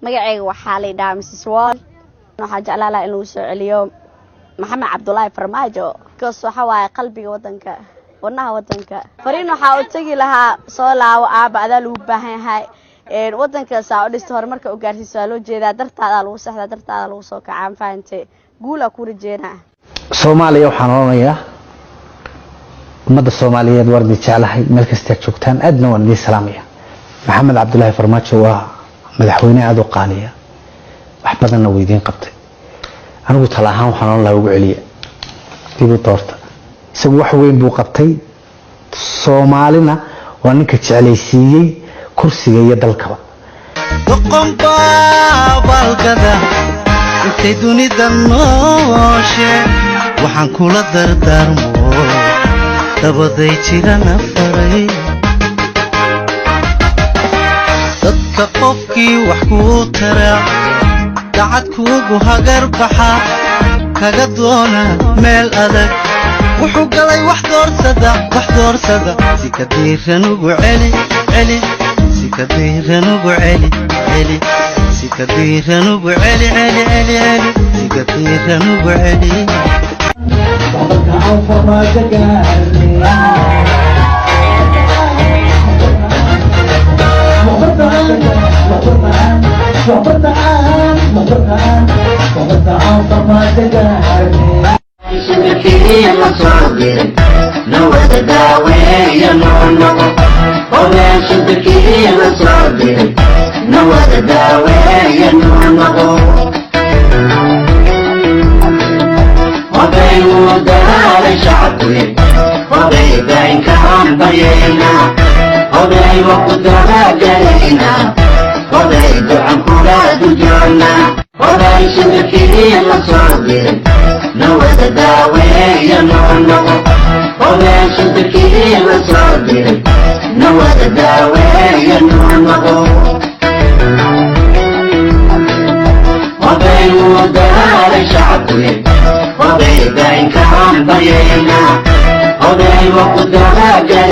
Magacayga waxaa la yidhahaa Mrs Wall. Waxaa jeclaa lahaa in lagu soo celiyo Maxamed Cabdulaahi Farmaajo, because waxa waaye qalbiga wadanka, wadnaha wadanka. Fariin waxaa u tegi lahaa: soo laawo aaba, adaa lagu baahan yahay. Wadanka saa u dhista, horumarka u gaarsiisa waa loo jeedaa. Dartaadaa lagu sexdaa, dartaada lagu soo kacaa, ma fahantay? Guulaa ku rajeynaa. Soomaaliya waxaan odhanayaa, ummadda Soomaaliyeed waan idin jeclahay meel kastaad joogtaan, aadna waan idiin salaamaya. Maxamed Cabdulaahi Farmaajo waa madaxweyne aada u qaaliya, wax badanna wuu idiin qabtay. Anigu tala ahaan waxaan odhan lahaa ugu celiya, dib u doorta. Isagu wax weyn buu qabtay, Soomaalina waa ninka jeclaysiiyey kursiga iyo dalkaba. Doqon baa baalgada intay dunida nooshe. Waxaan kula dardaarmo dabaday jirana faray: dadka qofkii wax kuu tara, dacad kuugu hagar baxa, kaga doona meel adag, wuxuu galay wax doorsada, wax doorsada. Si ka diiran ugu celi, celi, si ka diiran ugu celi, celi, si ka diiran ugu celi, celi, celi, celi, si ka diiran ugu celi. Aan Farmaajo gaarnay. Waxbartaan, Farmaajo gaarnay. La soo diray nawada daaweeya noo noqo, odaasha dalkii la soo diray nawada daaweeya noo noqo. Oday wuu dadaalay shacabkuye, oday daynkaan baryayna, oday wa ku dabagalayna, oday ducan kula duljoogna. Odaysha dalkii la soo diray nawada daaweeya noo noqo, odaysha dalkii la soo diray nawada daaweeya noo noqo. Oday wuu dadaalay shacabkuye, oday daynkaan baryayna, oday wa ku dabagalay.